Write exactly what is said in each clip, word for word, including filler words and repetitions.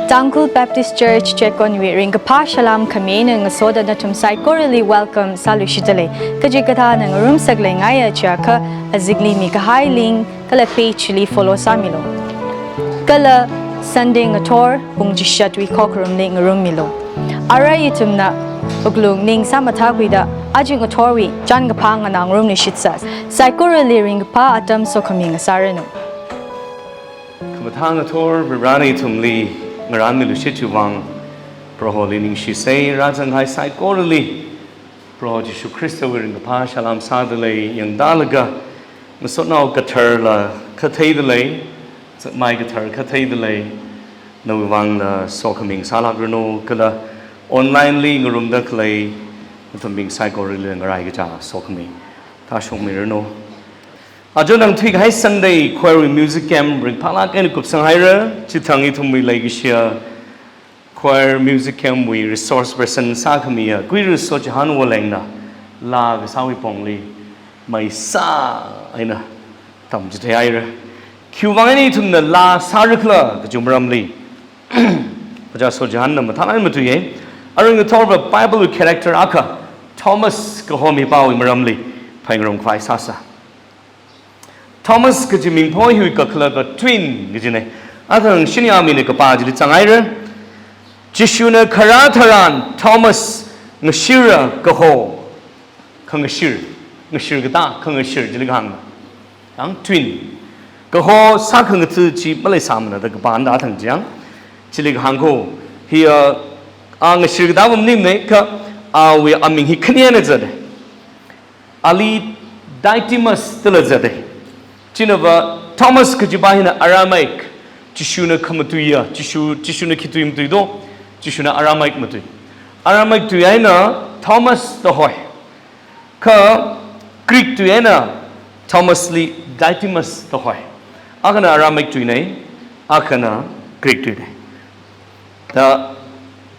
Tangkhul Baptist Church Chekonwui ringkaphā salām khami eina ngasoda nathum saikorali welcome sāluishitdalei. Kachikathāna ngarumsak leingaiya chiakha azingli mikahai link kala page li follow sāmilu. Kala Sunday ngathor pung chishatwui khokharumli ngarummilu. Arui ithumna wuklung ning sāmathākhuida aja ngathorwui chānkaphā nganā ngarumluishitsa. Saikorali ringkaphā atam sokhami ngasāranu. Khamathā ngathor Varivarāna ithumli ngarānmiluishit chiwui vang Proholi ningshisei. Rāzanghai saikorali Proho Jishu Khristawui ringkaphā salām sādalei. Yangtālaga ngasotnao katharla khatheidalei, zakmai kathar khatheidalei, nawui vangla sokhami ngasālākranu, kala online li ngarumda khalei nathumbing saikorali ngarai kaja sokhami tāshungmiranu. Aja nangthuikahai Sunday choir wui music camp ringphālāk eina kupsanghaira. Chithang ithumwui leikashiya choir music camp wui resource person sākhamiya Kuirui Sochihān Wolengna laa kasāwui pongli maisā eina tamchitheihaira. Khiwui vang eina ithumna laa sārakhala kaji maramli Ojā Sochihānna mathālāk eina matuiya. Arui ngathorva Bible wui character akha Thomas kaho mipāwui maramli phaningrumkhavai sāsa. Thomas kaji mingpho hiwui kakhalatva twin kajina. Athang shini amina kapā chili zanghaira. Jishuna kharā tharan Thomas ngashira kaho, khangashir, ngashir katā, khangashir chili kahāng. Yang twin. Kaho sākhangatha chi maleisāmana da kapā anda athang chiyang. Chili kahāng kho, hi a, a ngashir katā maningmana kha, awui aming hi khani eina zata. Ali Didymus dala zata. Chinava Thomas kajipa hina Aramaic, Jishuna khamatuiya, Jishu, Jishuna khi tui matui do, Jishuna Aramaic matui. Aramaic tui eina Thomas da hoi. Kha Greek tui eina Thomas li Didymus da hoi. Akhana Aramaic tuina, akhana Greek tuina. Da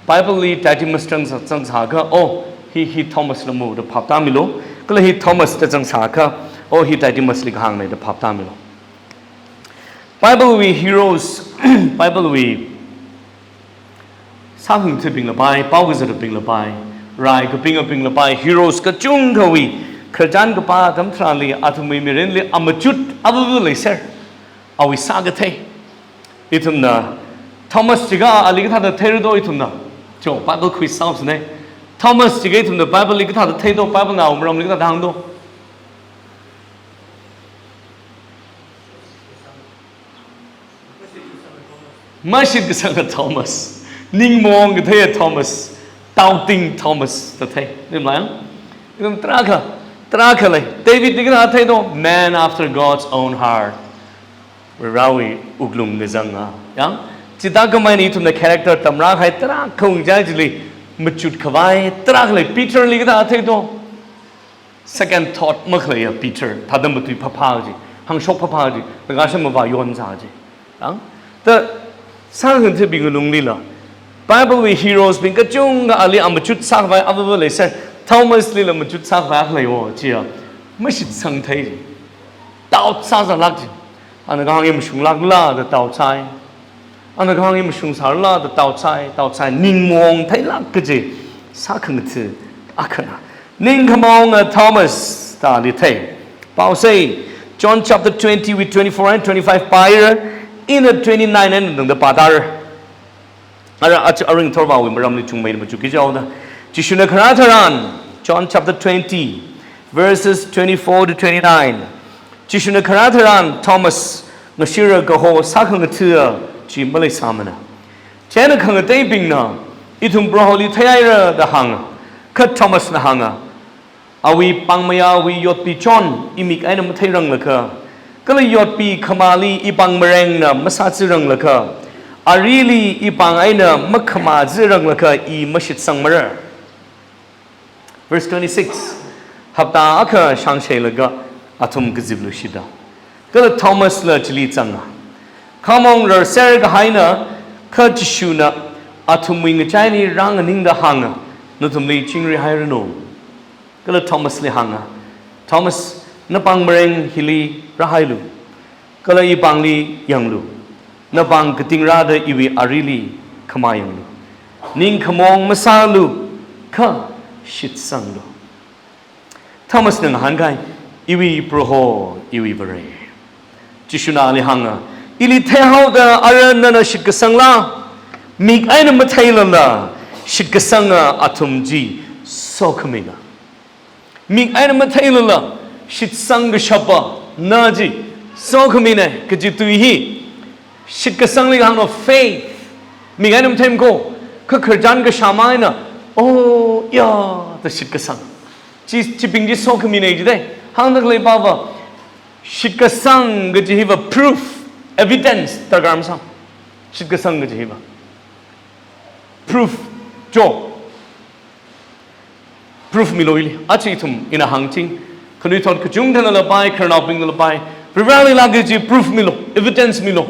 Bible li Didymus da zang, zangsākha, oh, hi, hi Thomas lamo da phap tāmilu. Kala hi Thomas da zangsākha, oh, hi Didymus li kahāngna da phap tāmilu. Bible wui heroes, Bible wui sākhangathabing lapai, pao kazatbing lapai, rai kaping aping lapai, heroes kachungkhawui khararchan kapā atam tharanli, athumwui mirinli amachut avava leiser. Awui sākathei. Ithumna Thomas chiakha ali kathāda theira do ithumna. Cho, Bible quiz sāusane. Thomas chiakha ithumna Bible li kathāda thei do, Bible na awui maramli kathāda hāng do. Mashitkasanga Thomas. Ning maong katheiya Thomas. Doubting Thomas da thei. Nim layang. Ithum tarākha, tarākha lei. David li kathāda thei do, man after God's own heart. Varivarawui wuklung kazanga. Yang, chithākhamei eina ithumna character tamrākahai tarākha ungchai chili machutkhavai tarākha lei. Peter li kathāda thei do. Second thought makhaleiya Peter, thāda matui phapha chi, hāngshok phapha chi, laga sham mavā yonsā chi. Ang? Da sākhangathabing lunglila Bible wui heroes bing kachungkha ali amachut sākhavai avava leiser, Thomas lila machut sākhavai akha lei wo chiya. Mashitsang thei chi. Doubt sāzālāk chi. Ana kahāng hi mashunglākla da doubt sāi. Ana kahāng hi mashungsālala da doubt sāi, doubt sāi, ning maong theilāk kaji sākhangatha akhana. Ning khamaonga Thomas da ali thei. Paosei, John chapter twenty wui twenty-four and twenty-five pāhaira, ina twenty-nine and nungda pātāra. Ara, ach-, arui ngathorvawui maramli chungmeida machukki jaoda. Jishuna kharā tharan, John chapter twenty, verses twenty-four to twenty-nine. Jishuna kharā tharan Thomas ngashira kaho sākhangatha chi maleisāmana. Chieina khangateibingna, ithum Proholi theihaira da hānga. Kha Thomasna hānga, awui pāngmayāwui yotpi chon imik eina matheiranglakha, kala yotpi khamāli ipāng marengna masāthiranglakha, arili ipāng eina makhamāthiranglakha i mashitsangmara. Verse twenty-six. Hapta akha shangshailaga athum kazipluishita. Kala Thomasla chili zanga. Khamaong rarser kahaina, kha Jishuna athumwui ngachaili rānganingda hānga, nathumli chingri hairanu. Kala Thomasli hānga, Thomas, napāng mareng hili rāhailu. Kala ipāngli yanglu. Napāng kating rāda iwui arili khamayanglu. Ningkhamong masālu, kha shitsanglu. Thomasna ngahānkai, "Iwui Proho, iwui Vare." Jishuna ali hānga, "Ili theihaoda ara nana shitkasangla? Mik eina matheilala shitkasanga athum chi sokhamina. Mik eina matheilala shitsang kashapa na chi sokhamina," kaji tui hi shitkasangli kahāngna, faith. Mik eina matheimana ko, kha khararchan kashā mang eina, "Oh, ya," da shitkasang. Chi, chibing chi sokhamina jidalei. Hāngda khalei pava, shitkasang kaji hiva proof, evidence darkar masāmana. Shitkasang kaji hiva proof, jo. Proof milu ili. Aja ithum ina hāngching, khanuithot kachungkhana lapai, khararnaobingna lapai, Varivarali laa kaji proof milu, evidence milu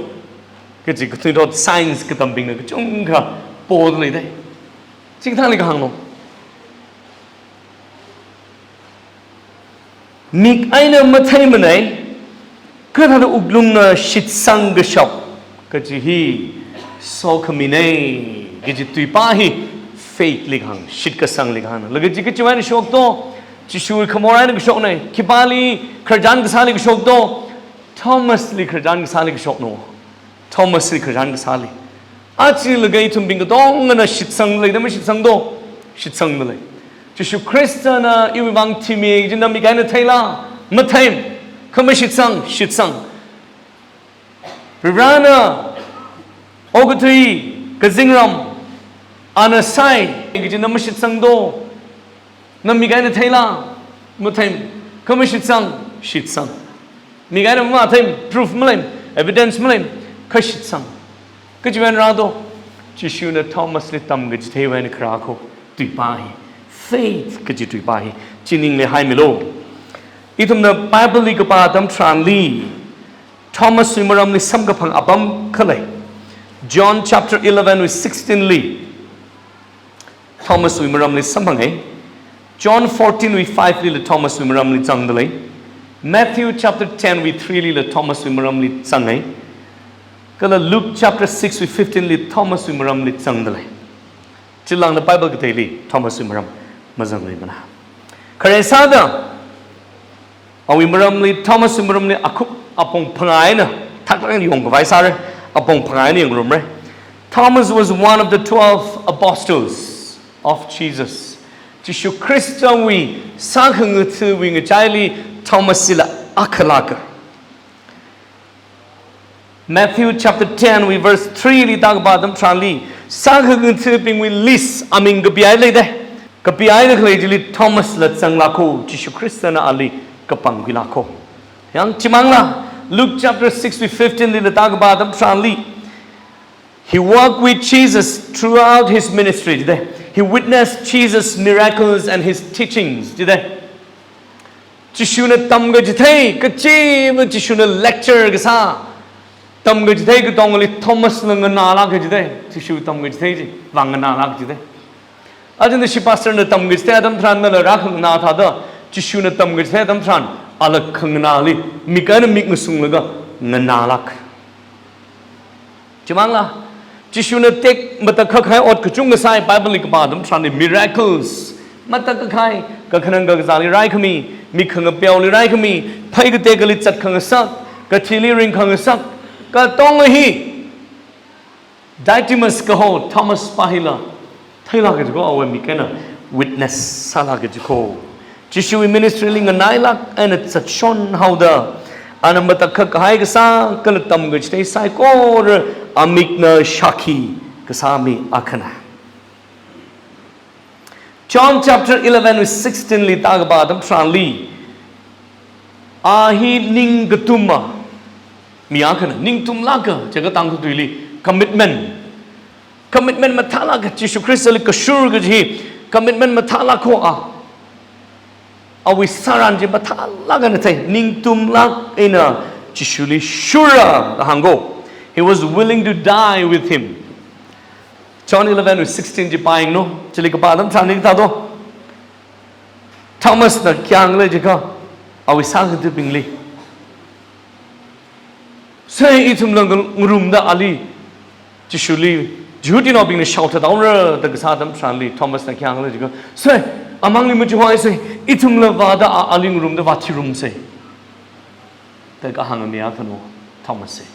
kaji khanuithot science katambingna kachungkha poda leidalei. Chikathāli kahāngna, mik eina matheimana, kha thāda wuklungna shitsang kashap kaji hi sokhamina kaji tuipa hi faith li kahāng, shitkasangli kahāng. Laga chi kachiwui eina shokto? Jishu khamor eina kashokna. Khipāli khararchan kasāli kashokto? Thomasli khararchan kasāli kashokna. Thomasli khararchan kasāli. Aja laga ithumbing katongana shitsangda leida, mashitsangto? Shitsangda lei. Jishu Khristana iwui vang thimi kajina mik eina theila? Matheimana. Kha mashitsang? Shitsang. Varivarana okathui, kazingram ana sāi kajina mashitsangto? Na mik eina theila? Matheimana. Kha mashitsang? Shitsang. Mik eina matheimana, proof maleimana, evidence maleimana, kha shitsang. Kachiwui eina rāto? Jishuna Thomasli tamkachitheiwui eina kharā ko, tuipa hi, faith kaji tuipa hi, chi ningli haimilu. Ithumna Bible li kapā atam tharanli, Thomaswui maramli samkaphang apam khalei. John chapter eleven wui sixteen li Thomaswui maramli samphanga. John fourteen wui five lila Thomaswui maramli zangda lei. Matthew chapter ten wui three lila Thomaswui maramli zanga. Kala Luke chapter six wui fifteen li Thomaswui maramli zangda lei. Chilāngda Bible kateili Thomaswui maram mazangluimana. Khare sāda, awui maramli, Thomaswui maramli akhup apong phangā eina thakthak yangkhavai sāra, apong phangā eina yangngarumra. Thomas was one of the twelve apostles of Jesus. Jishu Khristawui sākhangatha̱wui ngachaili Thomas chila akha lāka. Matthew chapter ten wui verse three li tākapā atam tharanli, sākhangatha̱bingwui list aming kapihaida leida. Kapihaida khalei chili Thomas la zanglāka, Jishu Khristana ali kapangkhuilāka. Yang chimangla, Luke chapter six wui fifteen lila tākapā atam tharanli, he walked with Jesus throughout his ministry, jida. He witnessed Jesus' miracles and his teachings, jida. Jishuna tamkachithei kachiva, Jishuna lecture kasā, tamkachithei katongali Thomasna nganālāka jida. Jishu tamkachithei chiwui vang nganālāka jida. Aja nashi pastorna tamkachithei atam tharan nala rākhanganā thāda, Jishuna tamkachithei atam tharan ala khanganāli mik eina mik ngasunglaga nganālāka. Chimangla, Jishuna tek matakhak kahai ot kachungkha sāi, Bible li kapā atam tharanli miracles, matakhak kahai, kakhanang kakazāli raikhami, mik khangapeoli raikhami, phei katekali zatkhangasak, kathili ringkhangasak, katonga hi Didymus kaho Thomas pa hila theilāka jiko, awui mik eina witness sālāka jiko. Jishuwui ministry li nganailāk eina zatshon haoda, ana matakhak kahai kasā, kala tamkachithei saikora amikna shākhi kasā mi akhana. John chapter eleven verse sixteen li tākapā atam tharanli, a hi ningkatuma mi akhana, ningtumlāka, jiakha Tangkhul tuili commitment. Commitment mathālāka, Jishu Khristali kashur kaji hi commitment mathālāka a. Awui sāran chi mathālāk eina thei, ningtumlāk eina Jishuli shura da hānga. He was willing to die with him. John eleven verse sixteen chi pāyanglu, chili kapā atam tharanli kathāto? Thomasna khi hāngle jiakha, awui sākhangatha̱bingli, sai ithumla ngarumda ali, Jishuli Jihudinaobingna shaothat haora da kasā atam tharanli Thomasna khi hāngkhala jiakha, "Sir, amangli machuhaisei, ithumla vāda a, ali ngarumda vāthirumsei," da kahāng mi akhana Thomas sei.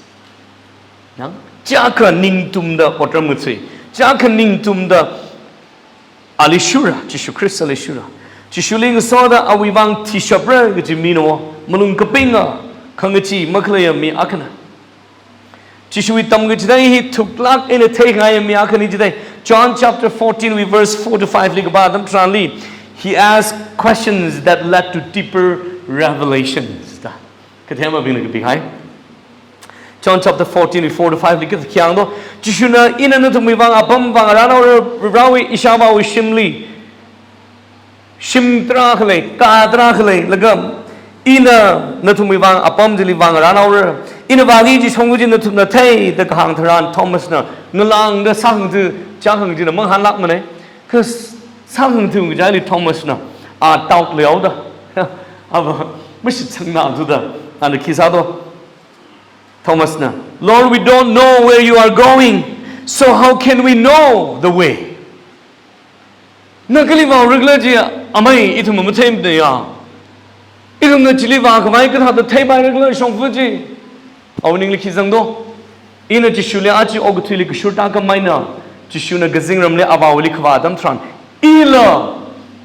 Nang, chiyākha ningtumda otram ngathei, chiyākha ningtumda ali shura, Jishu Khristali shura. Jishuli ngasoda awui vang thishapra kaji mina, malung kapinga, khangachee makhaleiya mi akhana. Jishuwui tamkachithei hi thuklāk eina theikhangai mi akhana jithei. John chapter fourteen, verse four to five li kapā atam tharanli, he asked questions that led to deeper revelations. Da. Kathemabingna kapihai. John chapter fourteen, four to five li khi hāngdo. Jishuna, "Ina nathumwui vang apam vāngarān haora, Varewui Ishāvāwui shimli shim tarākha lei, kā tarākha lei, laga ina nathumwui vang apam chili vāngarān haora. Ina vāki kaji shongfa chi nathumna thei," da kahāng tharan Thomasna ngalāngda sākhangatha, chākhangatha china mangahānlākmana. Kha sākhangatha ngachaili Thomasna a doubt leihaoda, ava mashitsangna thuda, ana khi sādo. Thomasna, "Lord, we don't know where you are going, so how can we know the way?" Na kali vāra khala chi, amei, ithum matheimana ya. Ithumna chili vākhavai kathāda theipaira khala shongfa chi? Awui ningli khi zangdo? Ina Jishuli aja okathuili kashur tākhameina, Jishuna kazingramli avāwuili kavā atam tharan, ila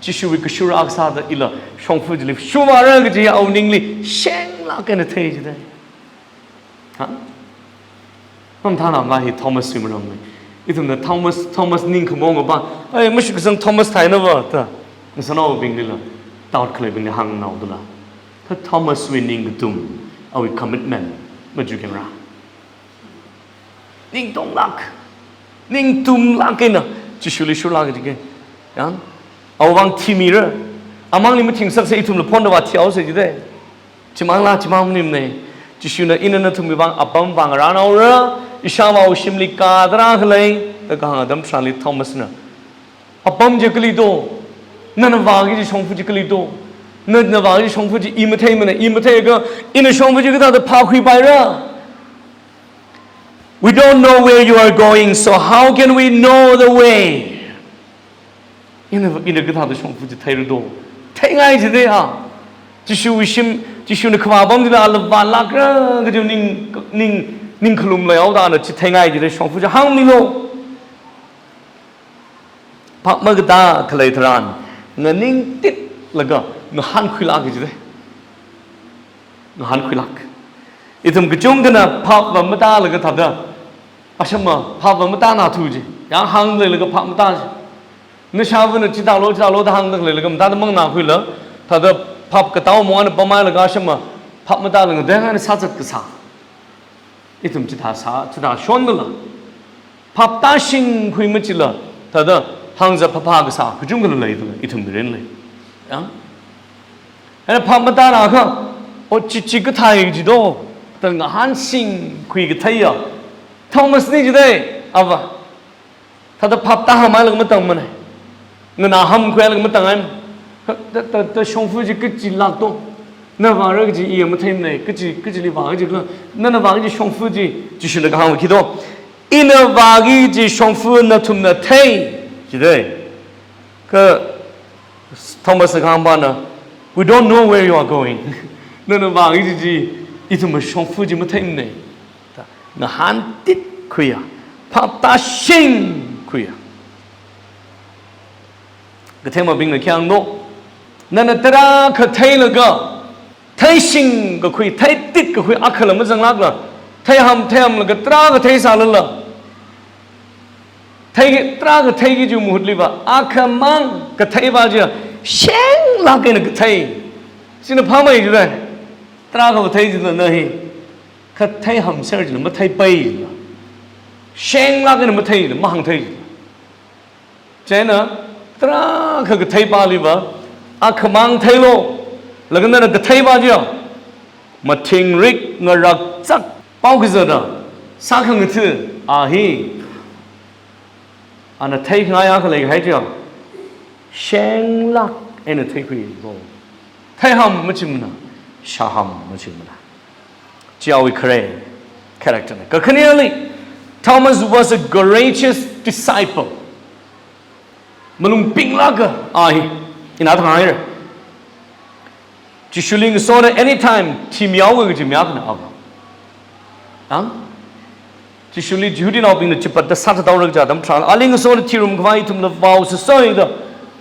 Jishuwui kashur akha sāda ila shongfa chili shurvāra kaji awui ningli shenglāk eina thei jithei. Ha? Mathānamana hi Thomaswui maramli. Ithumna Thomas, Thomas ningkhamaong kapā, "Ai, mashitsang Thomas thāhaina va," da ngasānaobinglila, doubt khaleibingli hānghaoda lei. Kha Thomaswui ningkathum, awui commitment machukhemara. Ningtonglāk, ningtumlāk eina Jishuli shurlāk jike. Yang, awui vang thimira. Amangli mathingsaksa ithumla phonda vāthihaosa jithei. Chimangla, chimang maningmana. Jishuna, "Ina nathumwui vang apam vāngarān haora, Ishāvāwui shimli kā tarākha lei," da kahāng atam tharanli Thomasna, "Apam chi kali do? Nana vāki kaji shongfa chi kali do? Nana vāki kaji shongfa chi i matheimana, i matheiakha ina shongfa chi kathāda phākhuipaira? We don't know where you are going, so how can we know the way?" Ina, ina kathāda shongfa chi theira do? Theingai jithei ha. Jishuwui shim, Jishuna kavā apam chila ala vālākra kaji ning, ning, ningkhalum leihaoda ana chi theingai jithei, shongfa chi hāngmilu. Phap makatā khalei tharan, nganingtitlaga ngahānkhuilāk jithei. Ngahānkhuilāk. Ithum kachungkhana phapva matālaga thāda, ashama phapva matānathu ji. Yang hāngleilaga phap matā ji. Nashāvana chithālo, chithālo da hāngda khaleilaga matāda manganākhuila, thāda phap katao mona pamhailaga ashama phap matālaga dengana sāzat kasā. Ithum chithā sā, chithā shondala, phap tāshingkhui machila, thāda hāngzat phapha kasā kachungkhala leidala, ithum mirinli. Yang? Eina phap matānakha, o chi chi kathei ji do, da ngahānshingkhui katheiya Thomas ni jithei, ava. Thāda phap tāhānghailaga matangmana. Nganāhānkhuilaga matanghai. Da, da, da shongfa chi kachilāk do? Na vāra kaji i matheimana, kaji, kajili vāki kaji khala, nana vāki kaji shongfa chi, Jishuna kahāng khi do? Ina vāki kaji shongfa nathumna thei, jithei. Kha Thomasna kahāngpana, "We don't know where you are going." Nana vāki kaji chi, ithumva shongfa chi matheimana. Da ngahāntitkhuiya, phap tāshingkhuiya. Kathemabingna khi hāngdo? Nana tarākha theilaga, theishingkakhui, theititkakhui akhala mazanglākla, theiham, theihamlaga tarākha theisālala, thei, tarākha theiki kaji mahutliva, akhamang katheiva chi shenglāk eina kathei. China phāmei jithei. Tarākha kathei jithei na hi. Kha theiham ser china matheipai jithei. Shenglāk eina mathei jithei, mahāngthei jithei. Chieina, tarākha katheipaliva, akhamang theilu, laga nana katheiva chi, mathingrik ngarakzak, pao kazata, sākhangatha, a hi, ana theikhangai akha leihai chi, shenglāk eina theikhuilu. Theiham machimanei, shāham machimanei. Chi awui khare character na. Kakhaneli, Thomas was a courageous disciple. Malung pinglāka a hi. Ina thang haira. Jishuli ngasona anytime thimihaowa kaji mi akhana a. Ang? Jishuli Jihudinaobingna chipatda sāthathaora kaja atam tharan, ali ngasona thirum khavai ithumla vao sāsāida,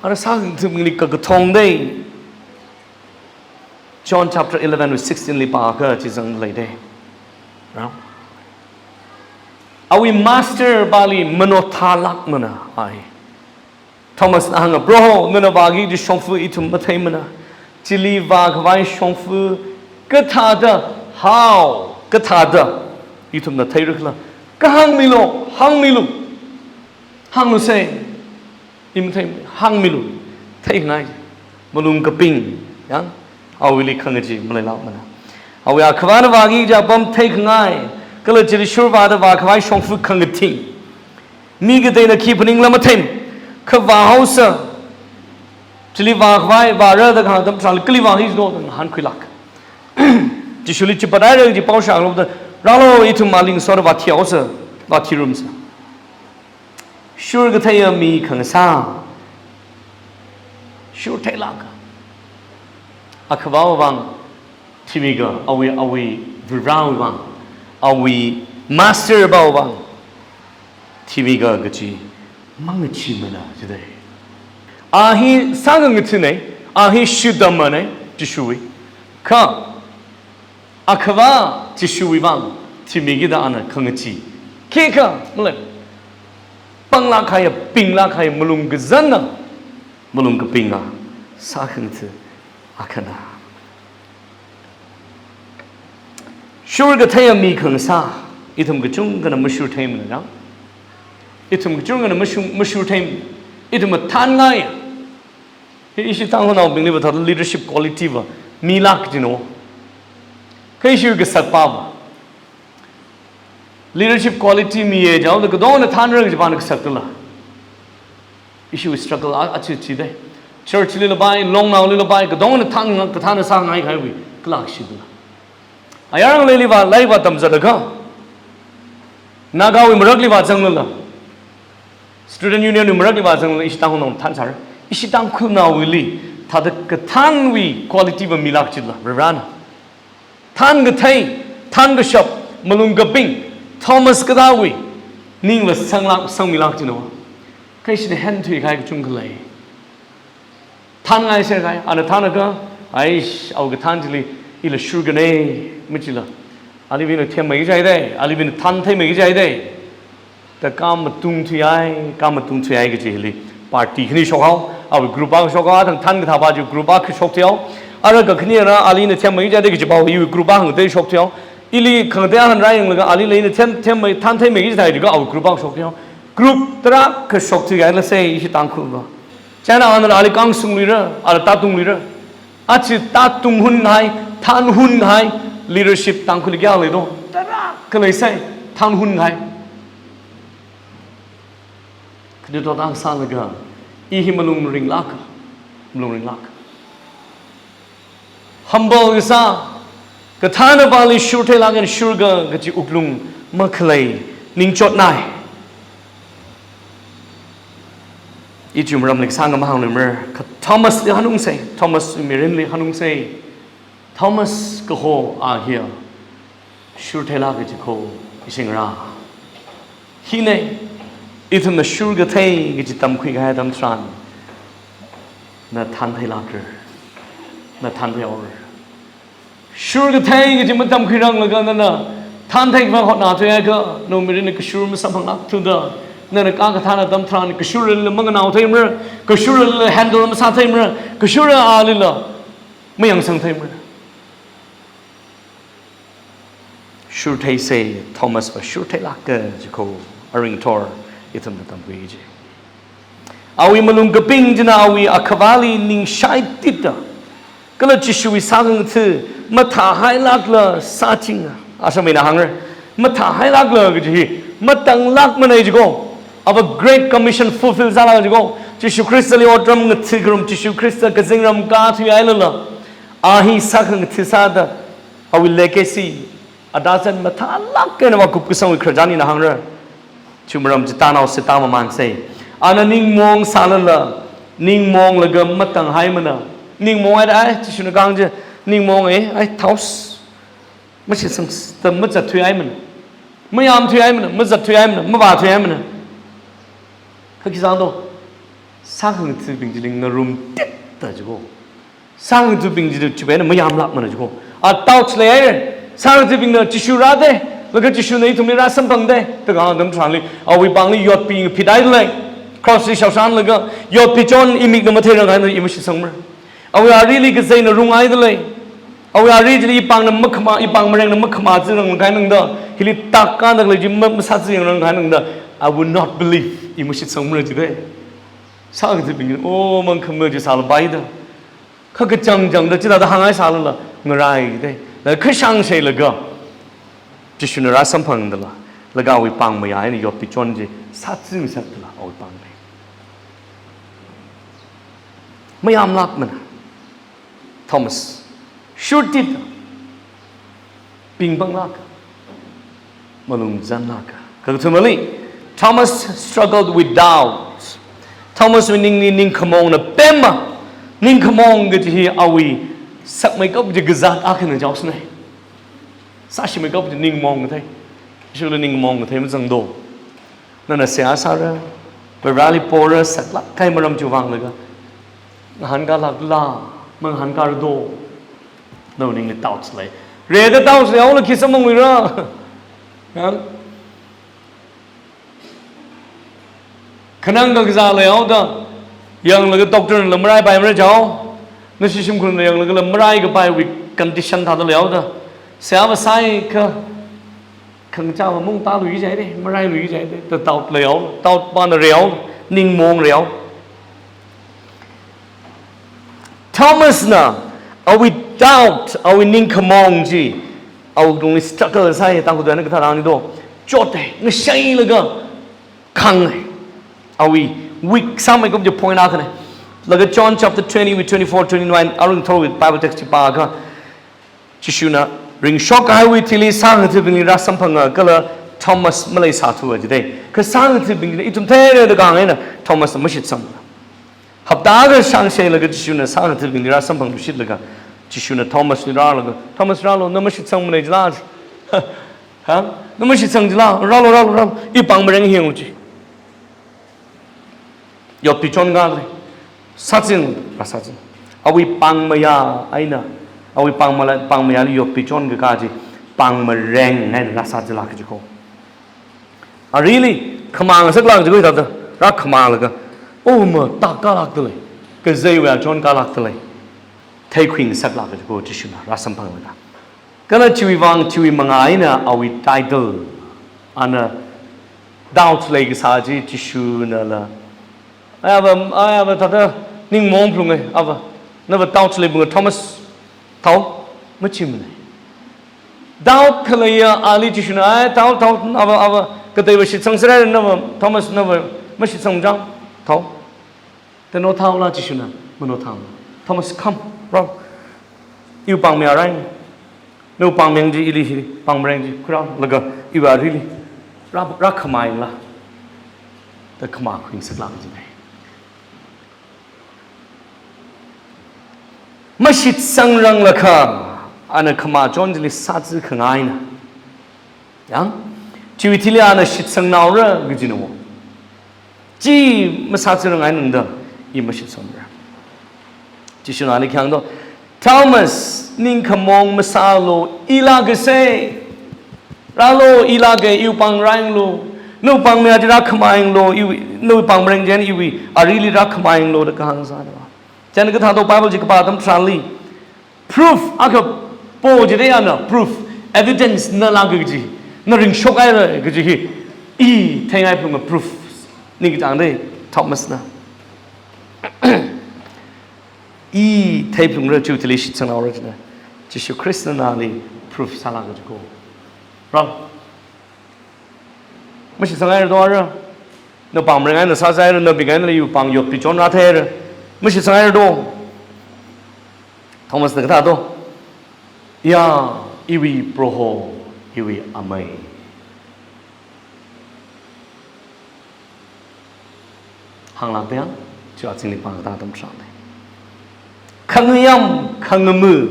ara sākhangatha mili kakathong dei. John chapter eleven verse sixteen li pākha chi zangleida. Rao? Awui master pali mano thalākmana a hi. Thomasna hānga, "Proho, nana vāki kaji shongfa ithum matheimana. Chili vākhavai shongfa kathāda, how, kathāda ithumna theira khala? Kahāng milu, hāngmilu. Hānglusei. I mathei, hāngmilu. Theingai." Malung kaping, yang, awuili khangachee maleilākmana. Awui akhavana vāki kaja apam theikhangai, kala chili shurvāda vākhavai shongfa khangathing. Mi kateina khi phaningla matheimana, kha vāhaosa. Chili vākhavai, vāra da kahāng atam tharan, kali vāki jino da ngahānkhuilāk. Jishuli chipathaira kaji pao shākhaluda, rālu ithum ali ngasona vāthihaosa, vāthirumsa. Shurkatheiya mi khangasā. Shurtheilāka. Akhavawui vang thimiga, awui, awui Varewui vang, awui master pawui vang thimiga kaji mangacheemana jidalei. A hi sākhangathanei, a hi shidammanei, Jishuwui. Kha akhava Jishuwui vang thimikida ana khangachee. Khikha, malei, panglāk kahaiya, pinglāk kahaiya, malung kazanna, malung kapinga sākhangatha akhana. Shurkatheiya mi khangasā, ithum kachungkhana mashurtheimana, yang? Ithum kachungkhana mashur, mashurtheimana. Ithum mathānngaiya. Hi ishi Tangkhulnaobingli va thāda leadership quality va milāk jino. Kha ishi kasakpa va leadership quality miya jihaoda katongana thānra kaji pana kasak tala. Ishi struggle a, achi chidalei. Church lila pai, longnaolila pai, katongana thān, kathāna sāngai kahaiwui kalak shitala. Ayar ngaleili va, lairik va tamzatlaga, Nagawui marakli va zanglala, Student Union wui marakli va zanglala, ishi Tangkhulnao thānsāra. Ishi Tangkhulnaowuili thāda kathānwui quality va milāk jila, Varena. Thānkathei, thānkashap, malung kaping, Thomas kathāwui ningla sanglāk, sangmilāk jino. Kha ishina henthuikahai kachungkha lei. Thānngaisākahai, ana thānakha, aish, awui kathān chili ila shurkanei, machila, aliwui eina themmei kaji haidalei, aliwui eina thāntheimei kaji haidalei da kamatung thuihai, kamatung thuihai kaji hili party khani shokhao, awui group akha shokhao, athang thānkathā pa chi group akha shokthuihao. Ara kakhani ara ali eina themmei kaji haidalei kaji pa iwui group akha ngatei shokthuihao. Ili khangatei akha rāyanglaga alila ina them, themmei, thāntheimei kaji thai jiakha awui group akha shokthuihao. Group tarākha shokthuihailāsei ishi Tangkhul va. China ana ali kangshungluira, ana tātungluira. Achi tātunghunhai, thānhunhai leadership Tangkhulli kayākha leido? Tarākha leisai, thānhunhai. Khanuithot akha sālaga, i hi malung ringlāka, malung ringlāka. Humble kasā, kathāna pali shurtheilāk eina shurka kaji wuklung makhalei ningchotnai. Ichum ramli kasā ngam hāngluimara, kha Thomasli hanungsei, Thomas mirinli hanungsei. Thomas kaho a hiya shurtheilāk kaji kho ishi ngarā. Hinei, ithumna shurkathei kaji tamkhuikahai atam tharan, na thāntheilākra, na thāntheihaora. Shurkathei kaji matamkhuiranglaga nana thāntheikhavai hotnathuiakha, nawui mirinna kashur masamphanglākthuda, nana kakathāna atam tharan kashurla manganaotheimara, kashurla handle masātheimara, kashura alila mayangsangtheimara. Shurtheisei, Thomas va shurtheilāka kaji kho, aringthor ithumna tamkhui ji. Awui malung kaping china awui akhavali ningshaitita, kala Jishuwui sākhangatha mathāhailākla sāchinga. Ashameina hāngra, mathāhailākla kaji hi matanglākmanei ji kho. Ava Great Commission fulfill sālāka ji kho. Jishu Khristali otram ngathakharum, Jishu Khrista kazingram kathuihailala, a hi sākhangatha sāda, awui legacy, adazan mathālāk eina vākup kasangwui khararchan ina hāngra. Chiwui maram chi tānao se tāmamān se. Ana ningmong sālala, ningmonglaga matang haimana. Ningmong ai, ai, Jishuna kahāng chi, ningmong ai, ai, thaos. Mashitsang, da mazat thuihaimana. Mayam thuihaimana, mazat thuihaimana, mavā thuihaimana. Kha khi sādo? Sākhangathabing chili ngarum tip da jiko. Sākhangathabing chi chiwui eina mayamlākmana jiko. A doubt leihaira. Sākhangathabingna Jishu rāda, laga Jishuna ithumli rāsamphangda, da kahāng atam tharanli, awui pāngli yotpi ngaphit haida lei. Cross li shaoshanlaga, yotpi chon imikna matheirang eina i mashitsangmara. Awui arili kazeina runghai dalei. Awui ari chili ipāngna makhama, ipāng marengna makhama zirang kahai nangda, hili tak kanda khalei chi ma-, masā zirang kahai nangda, I will not believe, i mashitsangmara jida. Sākhangathabing, oh, mangkhama chi sālapai da. Kha kachangchangda chithāda hānghai sālala, ngarai da. Da kashang shailaga, Jishuna rāsamphangdala, laga awui pāng mayā eina yotpi chon chi sāzing sātdala, awui pāng mayā. Mayamlākmana. Thomas, shurtit, pingpanglāka, malung zanglāka. Kakathumali, Thomas struggled with doubt. Thomaswui ningli ningkhamongna pemma, ningkhamong kaji hi awui sakmeikap chi kazāt akhana jaosāna. Sāshimeikap chi ningmong kathei. Ishila ningmong kathei mazangdo. Nana seihā sāra, Vareli pora, saklāk kahai maram chiwui vang laga, ngahānkālākla, mangahānkārado, nawui ningli doubt lei. Rida doubt leihaola khi samphangluira? Ya? Khanang kakazā leihaoda, yanglaga doctor nala maraipaimara jao, nashi shimkhurna yanglagala maraikapaiwui condition thāda leihaoda, seihā va sāikha, khangachāva mung tālui jihaida, marailui jihaida, da doubt leihao, doubt pana reihao, ningmong reihao. Thomasna, awui doubt, awui ningkhamong chi, awui tungli struggle sāi, Tangkhul tuina kathā rāni do, chothai, ngashailaga, khanghai. Awui weak sāmeikap chi point akhana. Laga John chapter twenty wui twenty-four, twenty-nine, aruithotwui Bible text chi pākha, Jishuna ringshok kahaiwui thili sākhangathabingli rāsamphanga kala Thomas maleisāthua jidai. Kha sākhangathabingli ithum theira da kahāng eina Thomasna mashitsangmana. Hapta akha shangshailaga Jishuna sākhangathabingli rāsamphangluishitlaga, Jishuna Thomasli rālaga, Thomas rālu, na mashitsangmana jila? Ha? Na mashitsang jila? Rālu, rālu, rālu. Ipāng mareng hi yanglu ji. Yotpi chon khalei. Sāzing, rāsāzing. Awui pāng mayā eina, awui pāng mala-, pāng mayāli yotpi chon kakā chi, pāng mareng eina rāsāzilāka jiko. Arili, khamā ngasaklāka jiko hithāda, rākhamālaga, oh ma, tak kalākda lei, kazeiwui achon kalākda lei, theikhui ngasaklāka jiko, Jishuna rāsamphanglaga. Kala chiwui vang, chiwui manga eina awui title, ana doubt leikasā chi Jishunala, ai ava, ai ava thāda ningmong phalunga, ava, nava doubt leibunga Thomas, thao, machimana. Doubt khaleiya ali Jishuna, ai, thao, thao, ava, ava, kateiva shitsangserhaira, nava, Thomas, nava mashitsangmachang, thao. Teno thaola Jishuna, mano thao. Thomas, come, rao. Iwui pāng mayā rai. Nawui pāng mareng chi ili hi, pāng mareng chi khuirālaga, iwui arili rā, rākhamāyangla, da khamākhui ngasaklāka jidai. Mashitsangranglakha, ana khamā chon chili sāzi khangaina. Yang, chiwui thili ana shitsangnaora kajina wo. Chi masāzirang eina nda, i mashitsangra. Jishuna ali khi hāngdo, Thomas, ningkhamong masālu, ilākase. Rālu, ilāka, iwui pāng rāyanglu. Nawui pāng mayā chi rākhamāyanglu, iwui, nawui pāng mareng chieina iwui arili rākhamāyanglu, da kahāng sāda. Chieina kathāda Bible chi kapā atam tharanli, proof akha po jida ana, proof, evidence nala kaji, na ringshokhaira kaji hi, i theingai phalunga proof. Ningkachāngda Thomasna. I thei phalungra chiwui thili shitsangnaora jina. Jishu Khristana nali proof sālāka jiko. Rao. Mashitsanghaira do ara. Nawui pāng mareng eina sāzāhaira, nawui pāng eina iwui pāng yotpi chon rātheihaira. Mashitsanghaira do. Thomasna kathādo. Ya, iwui Proho, iwui Amei. Hānglāk dea, chi azingli pāng kathā atam tharan. Khangayam, khangama.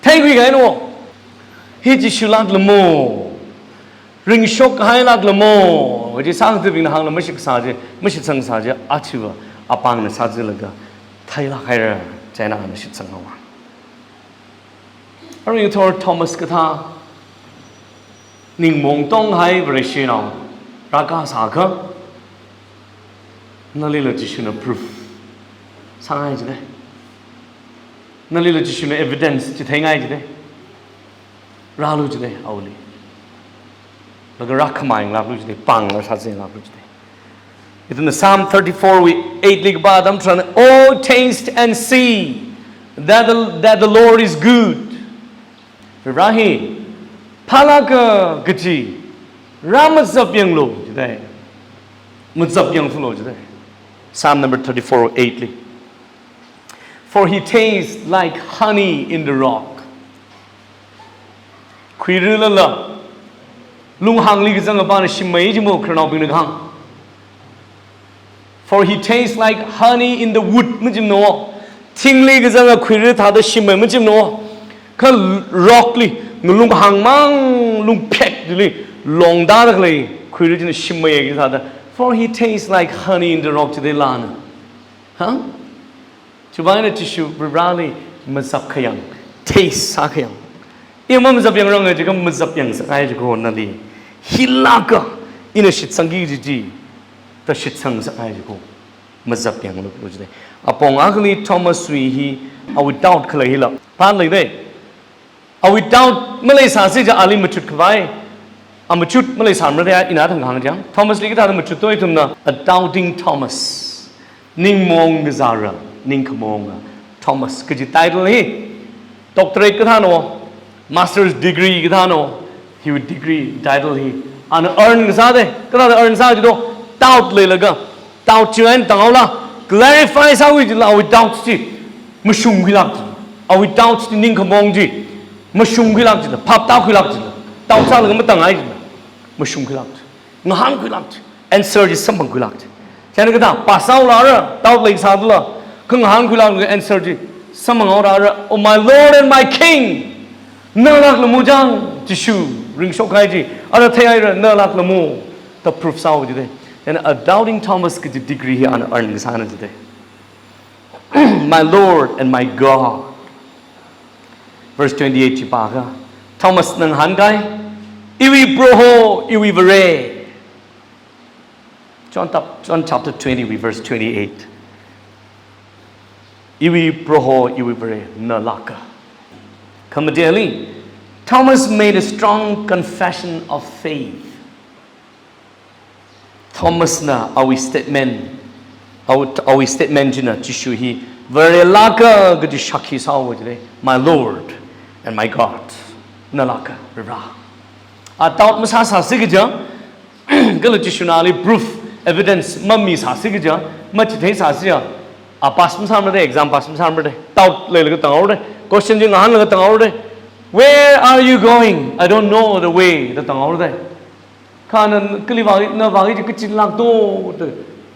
Theikhui kahaina. Hi Jishu lāklamo. Ringshok kahai lāklamo. Chi sāngathabingna hāngla mashitsang sā chi, mashitsang sā chi, achiva, apāngna sāzalaga. Theilāk haira, chieina ana shitsang haowa. Arui ngathor Thomas kathā, ningmaong tonghai Vareshinao, rākasā akha, nalila Jishuna proof sāngai jide. Nalila Jishuna evidence chitheingai jide. Rālu jide, awuili. Laga rākhameinglāklu jide, pāngla sāzinglāklu jide. Ithumna Psalm thirty-four wui eight li kapā atam tharan, "Oh, taste and see that the, that the Lord is good." Vare hi, phālāka kaji, rāmazapyanglu jide. Mazapyanglu jide. Psalm number thirty-four eight li. "For he tastes like honey in the rock." Khuiralala, lunghangli kazang apāna shimmei jimo, khararnaobingna kahāng. "For he tastes like honey in the wood," majimno. Thingli kazanga khuira thāda shimmei majimno. Kha rock li, ngalunghangmang, lungphek chili, longda dakhalei, khuira china shimmeiya kaji thāda. "For he tastes like honey in the rock," jide lāna. Ha? Chiwuivang eina Jishu Vareli mazap khayang, taste sā khayang. Ina mazapyangranga jiakha mazapyang sāngai jiko nali. Hilāka, ina shitsangki kaji chi, da shitsang sāngai jiko. Mazapyanglu jide. Apong akhali Thomas wui hi, awui doubt khalei hila. Pānlei de. Awui doubt maleisāsi jiakha ali machut khavai. A machut maleisāmara de, ina thang hāng jiang. Thomas li kathāda machut to ithumna, a doubting Thomas. Ningmaong kazāra, ningkhamaonga Thomas kaji title hi. Doctorate kathāno, master's degree kathāno, hiwui degree title hi. Ana earn kasā de, kathāda earn sā jido, doubt leilaga. Doubt chi eina tanghaola, clarify sākhui jila, awui doubts chi mashungkhuilāk ji. Awui doubts chi ningkhamaong chi mashungkhuilāk jila, phaptākhuilāk jila. Doubt sālaga matangai jila. Mashungkhuilāk ji. Ngahānkhuilāk ji. Answer chi samphangkhuilāk ji. Chieina kathā, pass out la ra, doubt leisālala, kha ngahānkhuilāk ji, answer chi samphanghaora ra, "Oh, my Lord and my King." Na lāklamo jang, Jishu, ringshok kahai chi, ara theihaira, na lāklamo, da proof sāhaowa jide. Chieina a doubting Thomas kaji degree hi ana earn kasāna jide. "My Lord and my God." Verse twenty-eight chi pākha, Thomasna ngahānkai, "Iwui Proho, iwui Vare." John chap-, John chapter twenty, verse twenty-eight. "Iwui Proho, iwui Vare, na lāka." Khamateli, Thomas made a strong confession of faith. Thomasna awui statement, awui, awui statement china Jishu hi Vare lāka kaji shākhi sāhaowa jide, "My Lord and my God." Na lāka, Vare. A doubt masāsāsi kaja, kala Jishuna ali proof, evidence mamisāsi kaja, machitheisāsi ya, a pass masāmara de, exam pass masāmara de, doubt leilaga tanghaora de, question chi ngahānlaga tanghaora de, "Where are you going? I don't know the way," da tanghaora de. Kha na kali vāki, na vāki chi kachi lākto, da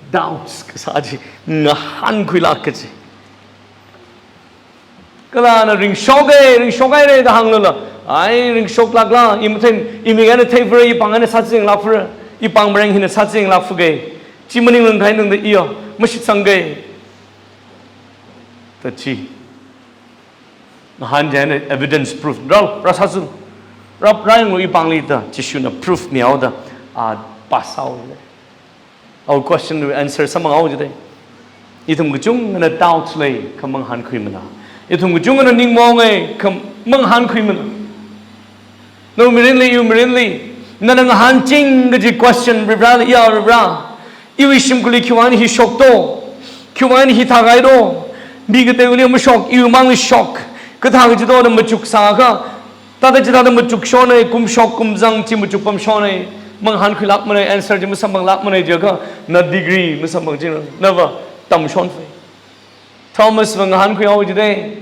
doubts kasā chi ngahānkhuilāk kaji. Kala na ringshoka, ringshokahaira da hānglala, "Ai, ringshoklākla, i mathei, i mik eina theifara, i pāng eina sāchinglākfara, i pāng mareng hina sāchinglākfake. Chi maninglāng kahai nangda iya, mashitsangke." Da chi ngahān chieina evidence proof. "Rao, rāsāzun. Rao, rāyanglu i pāngli," da Jishuna proof mihaoda, a pass sāhaowa jide. Awui question wui answer samphanghaowa jide. Ithum kachungana doubt lei, kha mangahānkhuimana. Ithum kachungana ningmaonga, kha mangahānkhuimana. Nawui mirinli, iwui mirinli, nana ngahānching kaji question, Vareli, ya Vare, iwui shimkhurli khiwui eina hi shokto, khiwui eina hi thākhaito, mi kateiwuili mashok, iwui mangli shok, kathā kaji to da machuksākha, thāda chithāda machukshona, kumshok kumzang chi machukpamshona, mangahānkhuilākmana, answer chi masamphanglākmana jiakha, na degree masamphangching, nava tamshonfa. Thomasva ngahānkhuihaowa jide,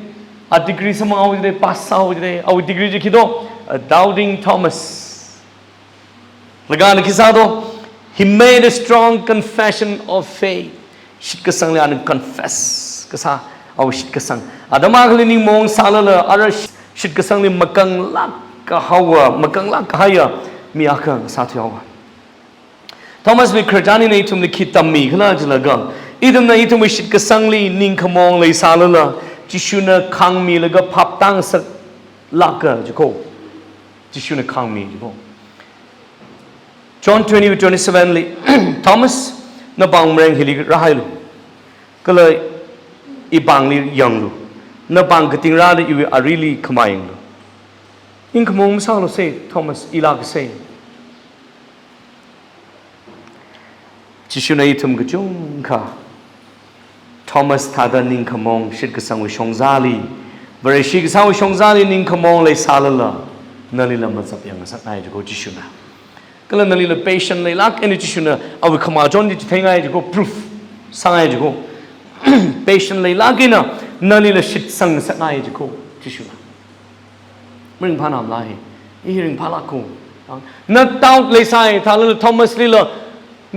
a degree samphanghaowa jide, pass sāhaowa jide, awui degree chi khi to, a doubting Thomas. Laga ana khi sāto, he made a strong confession of faith. Shitkasangli ana confess kasā, awui shitkasang. Atam akhali ningmaong sālala, ara shit-, shitkasangli makanglāk kahaowa, makanglāk kahaiya mi akha sāthuihaowa. Thomas wui khararchan hina ithumli khi tammi khala jilaga, ithumna ithumwui shitkasangli ningkhamaong leisālala, Jishuna khāngmilaga phap tāngasaklāka jiko. Jishuna khāngmi jiko. John twenty twenty-seven li, "Thomas, napāng mareng hili rāhailu. Kala ipāngli yanglu. Napāng kating rāda iwui arili khamā yanglu. Ningkhamaong masālu sei, Thomas, ilāka sei." Jishuna ithum kachungkha Thomas thāda ningkhamaong shitkasangwui shongzali, Vareshi kasāwui shongzali ningkhamaong leisālala, nalila mazapyangngasakngai jiko Jishuna. Kala nalila patient leilāk eina Jishuna awui khamachon chi chitheingai jiko, proof sāngai jiko. Patient leilāk eina nalila shitsangngasakngai jiko Jishuna. Maringphānamla hi, i hi ringphālāka. Na doubt leisai thālala Thomas lila,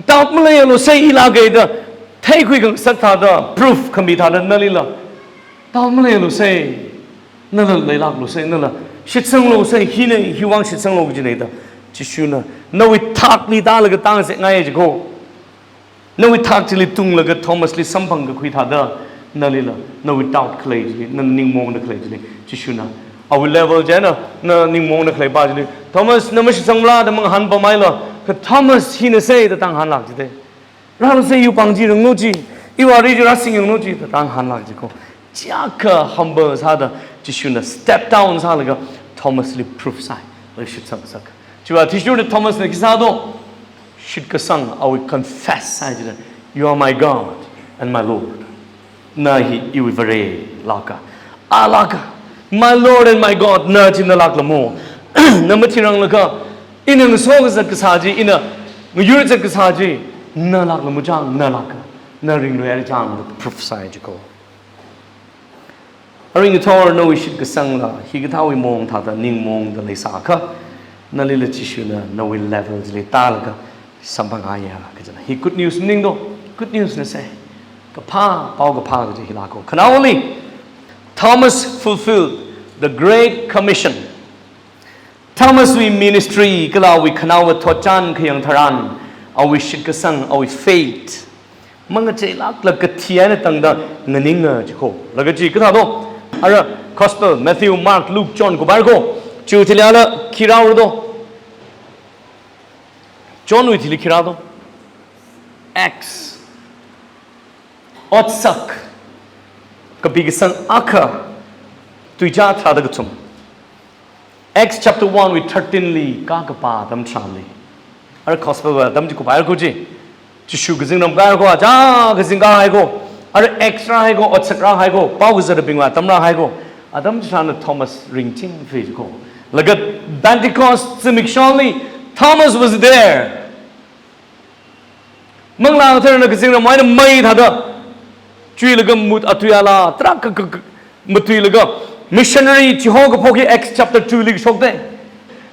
doubt maleialu sei ilāka da, theikhui khangasak thāda, proof khami thāda nalila doubt maleialu sei, nala leilāklu sei, nala shitsanglu sei, hina hiwuivang shitsanglu kajina da, Jishuna nawui thakli tālaga tāngasakngai jiko. Nawui thak chili tunglaga Thomas li samphang kakhui thāda, nalila, nawui doubt khalei chili, na ningmaongda khalei chili, Jishuna awui level china, na ningmaongda khalei pa chili, "Thomas, na mashitsangmala?" da mangahānpamhaila, kha Thomas hina sei da tāngahānlāk jite. Rālu sei, iwui pāng chi ranglu chi, iwui ari chi rāsingyanglu chi da tāngahānlāk jiko. Chiyākha humble sāda Jishuna step down sālaga Thomas li proof sāi, laga shitsangngasak. Chiwui athishurda Thomas na khi sādo, shitkasang awui confess sāi jida, "You are my God and my Lord." Na hi iwui Vare lāka, a lāka. "My Lord and my God," na chi nalāk lamo. Na mathiranglaga, ina ngaso kazat kasā chi, ina ngayur zat kasā chi, nalāk lamo chang, na lāka. Na ringlui haira chang da proof sāi jiko. Aring ngathor nawui shitkasangla hikathāwui maong thāda ningmaongda leisākha, nalila Jishuna nawui level chili tālaga samphanghaiya kajina. Hi good news maning do, good news na sei. Kaphā, paokaphā kaji hi lāka. Khanaowali, Thomas fulfilled the Great Commission. Thomas wui ministry kala awui khanaowa thotchan khayang tharan, awui shitkasang, awui faith mangacheilākla kathi eina tangda nganinga jiko. Laga chi kathādo, ara Gospel, Matthew, Mark, Luke, John, kupaihaira ko. Chiwui thili ala khi rāhaira do? John wui thili khi rādo? Acts. Otsak, kapikasang akha, tuizā tharāda kathum. Acts chapter one wui thirteen li kakapā atam tharanli, ara Gospel wui atam chi kupaihaira ko chi. Jishu kazingram kāhaira ko, achā kazing kāhai ko. Ara Acts rāhai ko, Otsak rāhai ko, pao kazatbingwui atam rāhai ko. Atam chitharanli Thomas ringchingfei jiko. Laga Pentecost zimiksholi, Thomas was there. Manglā Katharana kazingramwui eina mei thāda chuilaga mut atui alā tarākha ka, ka, matuilaga missionary chiho kaphok hi Acts chapter two li kashokte.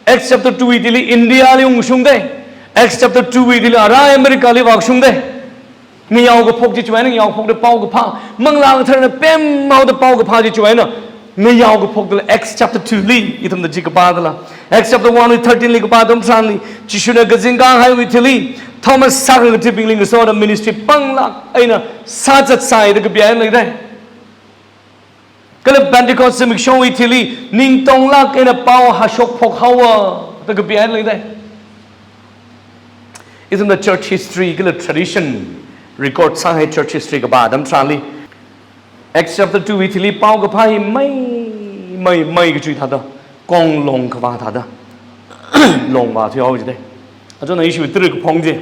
Acts chapter two wui thili India li ungshungte. Acts chapter two wui thili ara America li vākashungte. Ngayao kaphok chi chiwui eina ngayao kaphokda paokaphā. Manglā Katharana pemhaoda paokaphā chi chiwui eina ngayao kaphokdala Acts chapter two li, ithumna chi kapādala. Acts chapter one wui thirteen li kapā atam tharanli, Jishuna kazing kāhaiwui thili, Thomas sākhangatha̱bingli ngasoda ministry panglāk eina sāzatsai da kapi eina leite. Kala Pentecost zimikshowui thili, ningtonglāk eina pao hashok phokhaowa da kapi eina leite. Ithumna church history kala tradition record sāhai church history kapā atam tharanli, Acts chapter two wui thili paokaphā hi mei, mei, mei kachui thāda, kong long kavā thāda, long vāthuihao jite. Achon na ishi tiri kaphong chi.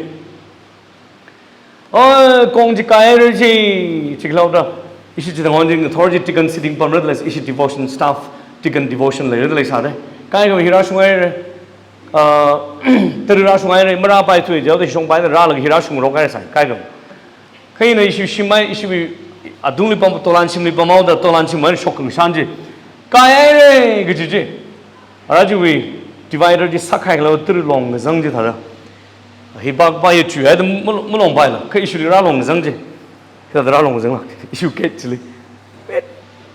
Oi, kong chi kaihaira chi, chikhaoda. Ishi chithangon chi ngathor chi deacon sitting pamra lei, ishi devotion staff, deacon devotion leira leisāte. Kaikhama hi rāshunghaira. Ah, tiri rāshunghaira, marāpaithui jihaoda shongpaida rālaga hi rāshungrok haira sai, kaikhama. Kha ina ishi shimai, ishiwui atungli pam, tolan shimli pamhaoda, tolan shimwui eina shok khangashan chi kaihaira kaji chi. Ara chiwui divider chi sākhaikhala tiri long ngazang chi thāda. Hi bak ba ya chuihaida malong, malongpaila, kha ishili rā long ngazang chi. Hithāda rālong kazang lāk, iwui gate chili.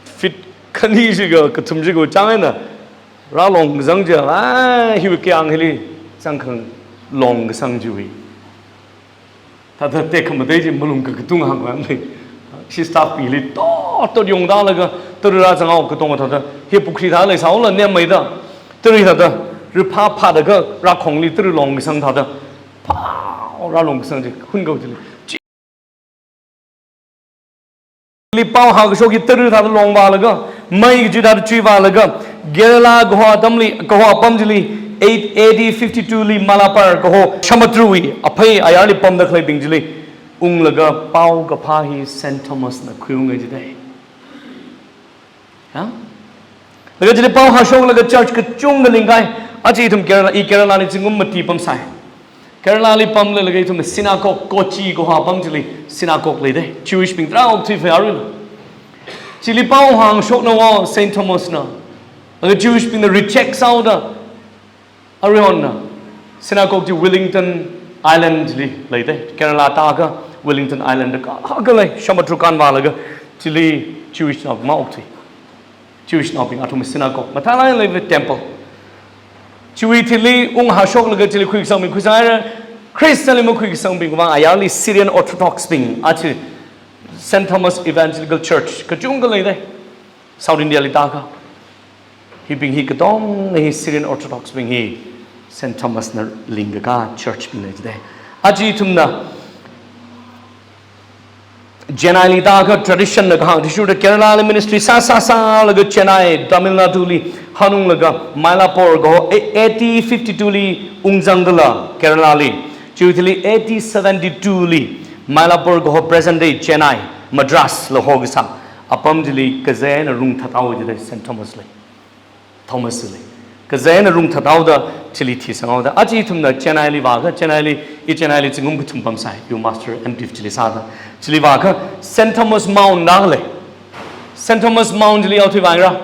Feet khani jiakha kathum jiakha chang eina rālong kazang chi, ah, hiwui kayāng hili zangkhanglong kasang chiwui. Thāda tekhamatei chi malung kakatung hāngkhavai lei. Ishi staff bingli tot tot yongda laga, tara rāzanghaowa katonga thāda, hi pukhri thāda leisāhaola nemmeida. Tara thāda, riphā phāda kha rākhongli tara long kasang thāda. Pao rālong kasang chi, hun kau chili. Chili pao hākashok hi tara thāda longvālaga, mei kaji thāda chuivālaga, Kerala kaho atamli, kaho apam chili, eight, A D fifty-two li Malappuram kaho Shamatruwui aphei ayarli pamda khaleibing chili unglaga pao kaphā hi Saint Thomas na khuiunga jidalei. Ya? Laga chili pao hāshoklaga church kachungkha lingkahai. Aja ithum Kerala, i Kerala li zingkum mati pamsai. Kerala li pamlaga ithumna synagogue, Kochi kaho apam chili synagogue leidalei. Jewish bing tarākha okthui phayā aruila. Chili pao hāngshokna wo Saint Thomas na. Laga Jewish bingna reject sāhaoda, aruihon na synagogue chi Wellington Island li leidalei. Kerala tākha Wellington Island da ka, ka lei, Shamatru kanvālaga chili Jewish naobing maokthui. Jewish naobing athum synagogue mathālāk leiva temple. Chiwui thili unghāshoklaga chili khuikasangbing khuisanghaira, Christian li makhuikasangbing vang ayarli Syrian Orthodox bing, aja Saint Thomas Evangelical Church kachungkha leidalei. South India li tākha. Hibing hi katonga hi Syrian Orthodox bing hi Saint Thomas na lingkakā church bing lei jidalei. Aja ithumna Chennai li tākha tradition na kahāng athishurda Kerala li ministry sā sā sālaga Chennai, Tamil Nadu li hanunglaga Mylapore kaho A-, A D fifty-two li ungzangdala Kerala li. Chiwui thili A D seventy-two li Mylapore kaho present day Chennai, Madras la hokasā apam chili kazei eina rungthathaowa jidalei Saint Thomas li. Thomas li. Kazei eina rungthathaoda chili thisanghaoda. Aja ithumna Chennai li vākha, Chennai li, i Chennai li zingkum kathum pamsai, iwui master M.Div chili sāda. Chili vākha Saint Thomas Mount da lei. Saint Thomas Mount chili yaothuivāra.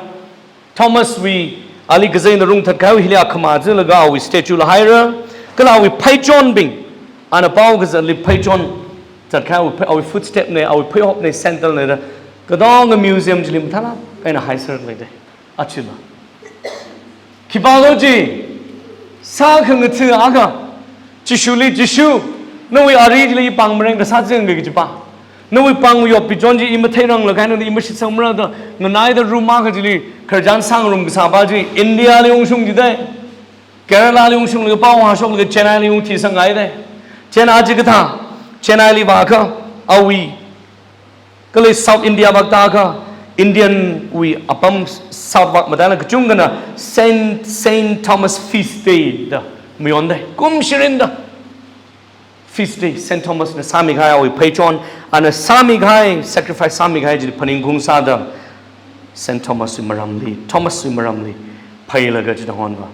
Thomas wui, ali kazei eina rungthatkahai hili akhama zanglaga awui statue la haira. Kala awui pheichonbing, ana pao kazatli pheichon zatkahai awui, awui footstep nei, awui pheihop nei, sandal nei da katonga museum chili mathālāk eina haiser leidalei. Achila. Khipālo chi, sākhangatha akha, Jishuli, Jishu, nawui ari chili pāng mareng kasā zingki kajipa. Nawui pāng yopi chon chi i matheirangla kahaina i mashitsangmara da, nganaida room akha chili khararchan sāngarum kasāpa chi, India li ungshung jidalei. Kerala li ungshunglaga pao hāshoklaga Chennai li ungthisanghaidalei. Chennai chikathā, Chennai li vākha, awui kala South India vak tākha, Indian wui apam South vak mataila kachungkhana Saint, Saint Thomas Feast Day da mayondalei. Kum shirinda Feast Day, Saint Thomas na sāmikahai awui pheichon, ana sāmikahai, sacrifice sāmikahai chi phaningkhaung sāda, Saint Thomas wui maramli, Thomas wui maramli phailaga chida honva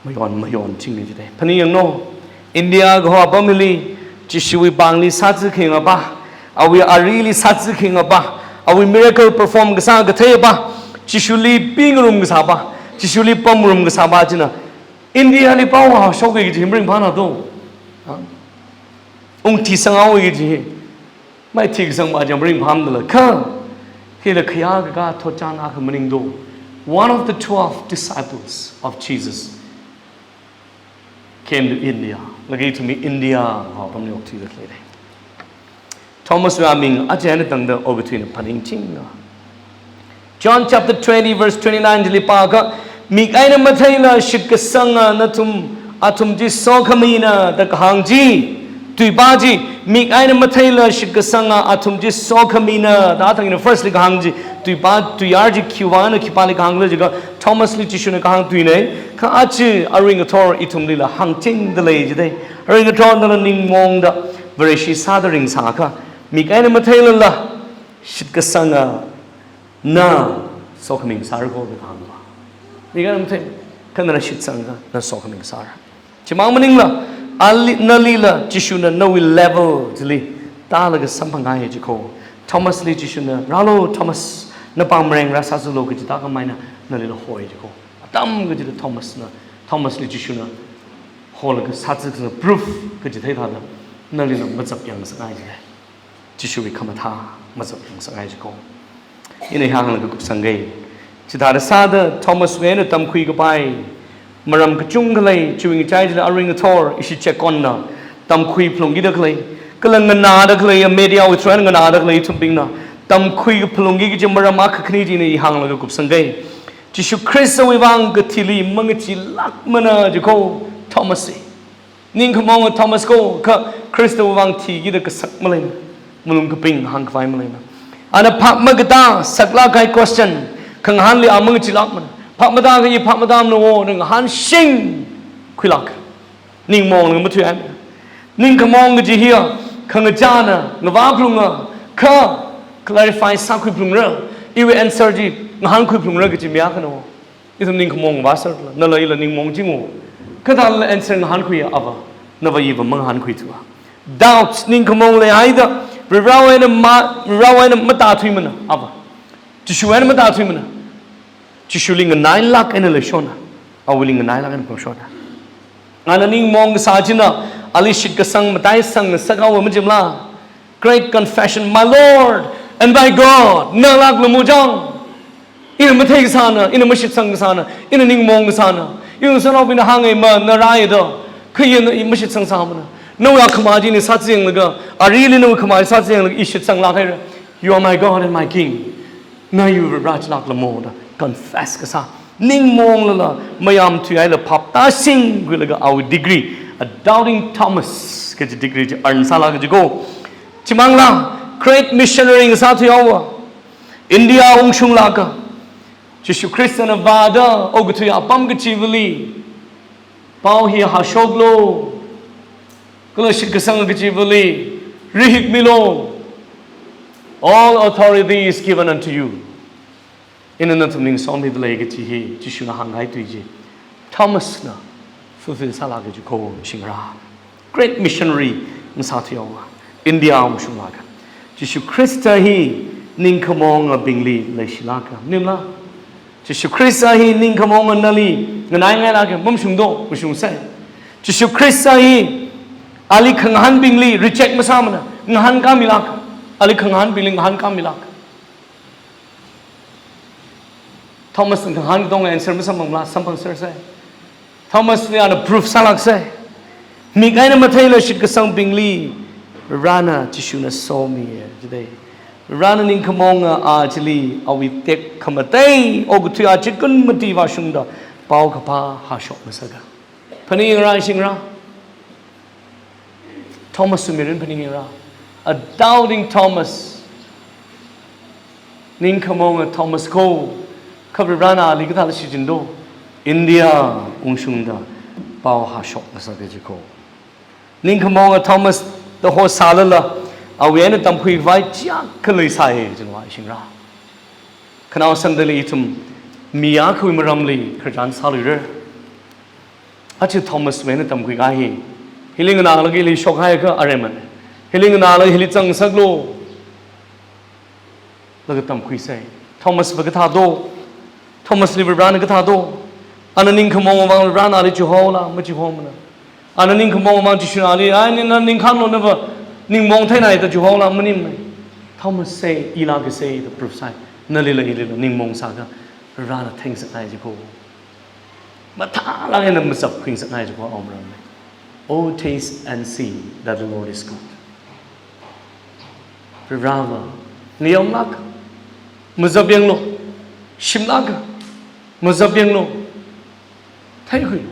mayon, mayon chingni jidalei. Phaningyanglu, India kaho apam hili, Jishuwui pāngli sāzakhangapa, awui arili sāzakhangapa, awui miracle perform kasā katheipa, Jishuli pingarum kasāpa, Jishuli pamrum kasāpa china, India li pao hāshokki kaji hi maringphāna do. Ha? Ungthisanghaoki kaji hi. Maithikasangpa chi maringphāmdala kha, hila khayākakā thotchan akha maningdo. One of the twelve disciples of Jesus came to India. Laga ithumwui India kaho apamli okthuida khaleidalei. Thomas wui aming aja eina tangda okathuina phaningchinga. John chapter twenty verse twenty-nine chili pākha, mik eina matheila shitkasanga nathum, athum chi sokhamina da kahāng chi, tuipa chi, mik eina matheila shitkasanga athum chi sokhamina da athang ina first li kahāng chi, tuipa, tuiyār chi khiwui vang eina khipāli kahāngla jiakha, Thomas li Jishuna kahāng tuinei, kha aja arui ngathor ithumlila hāngchingdalei jidalei. Arui ngathor nala ningmaongda, Vareshi sāda ringsākha, mik eina matheilala shitkasanga na sokhaming sāra ko da kahāngva. Mik eina mathei, kha nala shitsangakha na sokhaming sāra. Chimang maningla, ali, nalila Jishuna nawui level chili tālaga samphanghai jiko. Thomas li Jishuna, rālu Thomas, na pāng mareng rāsāzulu kaji tākhameina nalila hoi jiko. Atam kachida Thomas na, Thomas li Jishuna holaga sāzakasang proof kaji theithāda, nalila mazapyang sangai jidalei. Jishuwui khamathā mazapngasakngai jiko. Ina hānglaga kupsangei. Chithāda sāda Thomaswui eina tamkhui kapai maram kachungkha lei, chiwui ngachai chila arui ngathor ishi check on na tamkhui phalungkida khalei, kala nganāda khalei, mediawui through eina nganāda khalei ithumbingna tamkhui kaphalungki kaji maram akha khani chi ina hānglaga kupsangei. Jishu Khristawui vang kathili mangachilākmana jiko Thomas hi. Ningkhamong Thomas ko, kha Khristawui vang thikida kasak maleimana, malung kaping hāngkhavai maleimana. Ana phap makatā saklāk kahai question, khangahānli a mangachilākmana. Phap matākha i phap matāmana wo, na ngahānshing khuilāk. Ningmong na mathuihaimana. Ningkhamong kaji hiya khangachāna ngavā phalunga, kha clarify sākhui phalungra, iwui answer chi ngahānkhui phalungra kaji mi akhana wo. Ithum ningkhamong vāserla, nala ila ningmong jing wo. Kathāla answer ngahānkhuiya ava, nava iva mangahānkhuithua. Doubts, ningkhamong leihaida Varivarawui eina ma, Varivarawui eina matāthuimana ava. Jishuwui eina matāthuimana. Jishuli nganailāk eina leishona. Awuili nganailāk eina pangshona. Ana ningmong kasā china ali shitkasang mataisang ngasakhaowa majimla. Great confession, "My Lord and my God." Nalākla mojang. Ina mathei kasāna, ina mashitsang kasāna, ina ningmong kasāna. Iwui ngasānaobingna hānga, "Ma, na rāya da, kha ina i mashitsang sāmana. Nawui akhama chi ina sāzenglaga, arili nawui khama chi sāzenglaga i shitsanglāk haira. You are my God and my King." Na iwui Vare chilākla mo da confess kasā. Ningmonglala mayāmthuihaila phap tāshing khuilaga awui degree, a doubting Thomas kaji degree chi earn sālāka jiko. Chimangla, great missionary ngasāthuihaowa. India ungshunglāka. Jishu Khristana vāda okathui apam kachivali pao hi hāshoklu, kala shitkasang kachivali rihikmilu. "All authority is given unto you." Ina nathumli ngasomida lei kaji hi Jishuna hānghai tui chi Thomasna fulfill sālāka jiko shingra. Great missionary ngasāthuihaowa. India ungshunglāka. Jishu Khrista hi ningkhamongabingli leishilāka. Maningla? Jishu Khrista hi ningkhamonga nali nganaingailāka, mamashung do, mashungsei. Jishu Khrista hi ali khangahānbingli reject masāmana, ngahānkāmilāka. Ali khangahānbingli ngahānkāmilāka. Thomasna khangahān katonga answer masamphanglā, samphangsersei. Thomasli ana proof sālāksei. Mik eina matheila shitkasangbingli Varena Jishuna somiya jidei. Varena ningkhamonga a chili awui tekhamatei okathui achikun mati vāshungda paokaphā hāshok ngasaka. Phaningyāngra shingra. Thomaswui mirin phaningyāngra. A doubting Thomas. Ningkhamonga Thomas ko, kha Varena ali kathāla shichin do? India ungshungda pao hāshok ngasaka jiko. Ningkhamonga Thomas da hosālala, awui eina tamkhuikhavai chiyākha leisai jingva shingra. Khanao Sundayli ithum mi akhawui maramli khararchan sāluira. Aja Thomaswui eina tamkhuikahai hi. Hili nganālaga hili shokhaiakha aremana. Hili nganālaga hili zangsaklu. Laga tamkhuisei. Thomasva kathā do? Thomasli Varena kathā do? Ana ningkhamong vang Varena ali chihola, machihomana. Ana ningkhamong vang Jishuna ali, ai, ni na ningkhānlo nava ningmong theinai da chihola, maningmei. Thomas sei, ilāka sei da proof sai. Nalila ilila ningmong sāakha Varena thengsakngai jiko. Mathālāk eina mazapkhuingasakngai jiko awui maramli. "Oh, taste and see that the Lord is good." Vareva ngayomlāka, mazapyanglu, shimlāka, mazapyanglu, theikhuilu.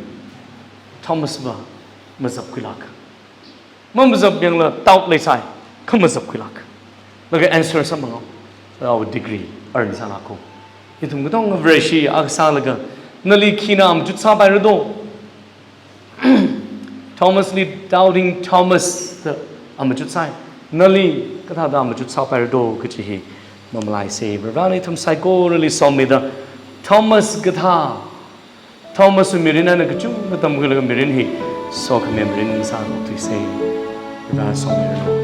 Thomasva mazapkhuilāka. Mamazapyangla doubt leisai, kha mazapkhuilāk. Laga answer samphanghaowa, awui degree earn sālāka. Ithum katonga Vareshi akha sālaga, nali khina amachut sāpaira do? Thomasli doubting Thomas da amachut sai. Nali kathāda amachut sāpaira do kaji hi mamalaisei. Varena ithum saikorali somida Thomas kathā, Thomaswui mirin eina kachungkha tamkhuilaga mirin hi sokhami mirin sāthuisei. Vare somiranu.